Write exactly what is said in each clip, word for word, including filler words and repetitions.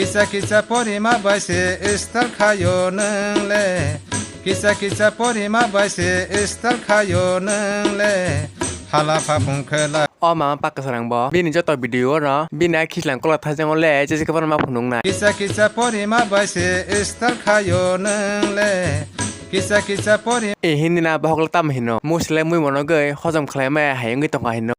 Kisa kisa porima bai se style khayo nwng le. Kisa kisa porima bai se style khayo nwng le. Hala phapung khela. O mama pakasarang bo. Bini joto video no. Bini a khichlang kola thajango le. Jesi kapan ma phunung na. Kisa kisa porima bai se style khayo nwng le. Kisa kisa pori. E hindi na bohok le tam hino. Musle mui mono goi hojom khlai mai hayung goi tongkha hino.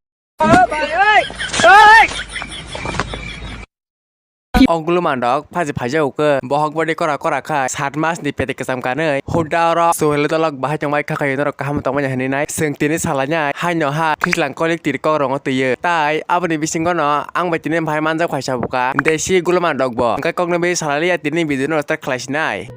O gulu mandok phaji phaijao khe bohok body kora kora kha sat mas ni pete kwcham kanwi huda oro suhel dolok bahai tongbai kha khayo norok kaham tongmani hinwi nai swng tini salai nai haino ha khijlang kolik tiri kok rongo twiyo tai aboni bisingo no ang bai tini bahai manjak phaisa buka desi gulu mandok bo hwnkhe kokno bai salai liya tini video no start khlai sinai.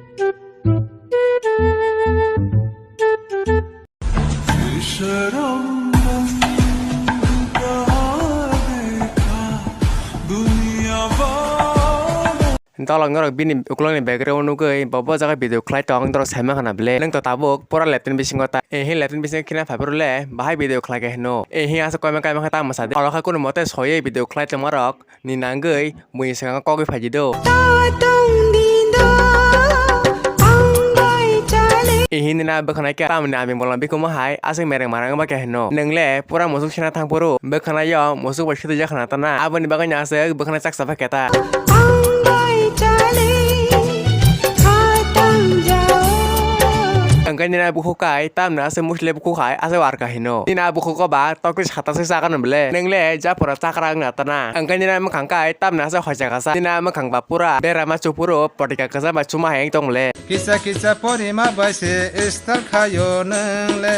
Dolok norok bini ukulokni background nugwi bo bo jaga video khlai tong norok saima khana ble nwng to tabuk pura latrine bisingo ta ehi latrine bisingo khina phaiphuru le bahai video khlai khe hino ehi aswk koima kaima khe ta mwsa de oro khe kunu mote soiwi video khlai tongmarok ni nangwi buini swkango kogwi phaidi do. Ihini na bwkhwnai khe tamni ami bolong bikumo hai aswk mereng marang wngma khe hino. Nwng le pura musuk sina thang phuru bwkhwnai yo musuk bai swtwi jak khna tana. Aboni bagwi no aswk bwkhwnai chaksa bai khe ta. Hwnkhe nini a bukhuk kai tamni aswk musle bukhuk hai aswk warka hino. Nini a bukhuk o ba tokti sata se chakano bele. Nwng le japura chakra wngna tana. Hwnkhe nini a mwkhang kai tamni aswk hoichakasa. Nini a mwkhang ba pura berama chupuru potika kwcham bai chuma hai wng tong le. Kisa kisa porima bai se style khayo nwng le.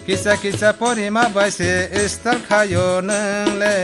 Kisa kisa porima bai se style khayo nwng le.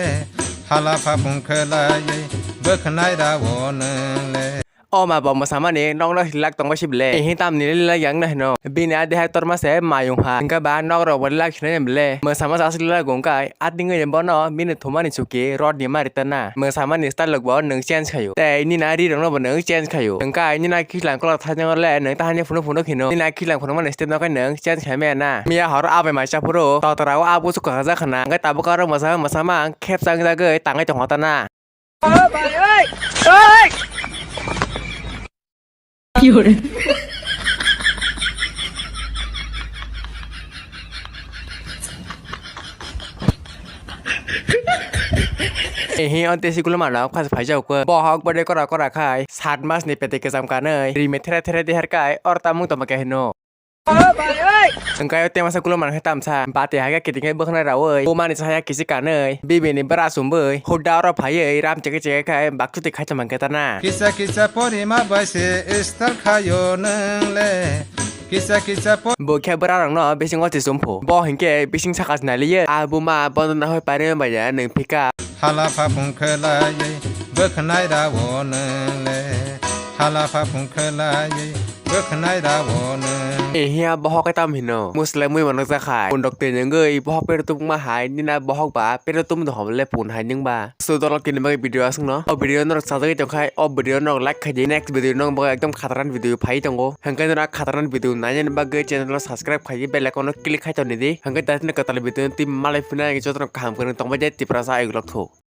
Hala phapung khwlaiwi bwkhnai rao nwng le. O ma bo mwsamani nokno hilak tongma si ble. Ehi tamni lila yang na hino. Bini a deha torma se mayung ha. Hwnkhe ba nok rok bo lak hinai ble. Mwsama sa lila gungkai. Atingwi bono bini thumani chuki rod ni mari tana. Mwsamani style rok bo nwng change khayo. Tei nini a ri rok no bo nwng change khayo. Hwnkhe nini a khichlang kolok thajang le nwng tahani phunuk phunuk hino. Nini a khichlang phunukmani style no khe nwng change khai maya na. Miya hor abai mai chaphuru. Totra o abo chukha khajak khana. Hwnkhe tabuk aro mwsama mwsama khep chang jagwi tangwi tongkha tana. Ehi onte si gulma rok phas phai jao khe. Bohok bode kora kora khai. Sat mas ni pete kecham kanwi. Rimi there there deher kai. Or tamung toma khe hino. Hwnkhe o temasa kulumani khe tamsa bati hai khe kiting khe bwkhwnai raui bumani chaya kichi kanwi bibini bwra chumui huda oro phaiwi ram chekhe chekhe khe bakchuti khai tongma khe tana. Kisa kisa porima bai se style khayo nwng le. Kisa kisa po. Bo khe bwra rokno bisingo chichum phu. Bo hinkhe bising saka chnai liye. A buma bono nahoi pairwi manya nwng phika. Hala phapung khwlaiwi bwkhnai rao nwng le. Hala phapung khwlaiwi bwkhnai rao nwng. Ehiya bohok khe tam hino. Musle mui manok jakhai. Pundok twi nwngwi bohok pero tubukma hai. Nina bohok ba pero tum dohom le pun hai nwng ba. So dolok tini bagwi video aswkno. O video norok chajagwi tongkhai. O video norok like khaidi. Next video nokni bagwi ekdom khataran video phai tongo. Hwnkhe norok khataran video nainani bagwi channel no subscribe khaidi. Bell icon no click khai tongdi. Hwnkhe daitino kwtal video twi malai phina jotono kaham kwrwng tongbai de Tiprasa ayuk lok thuk.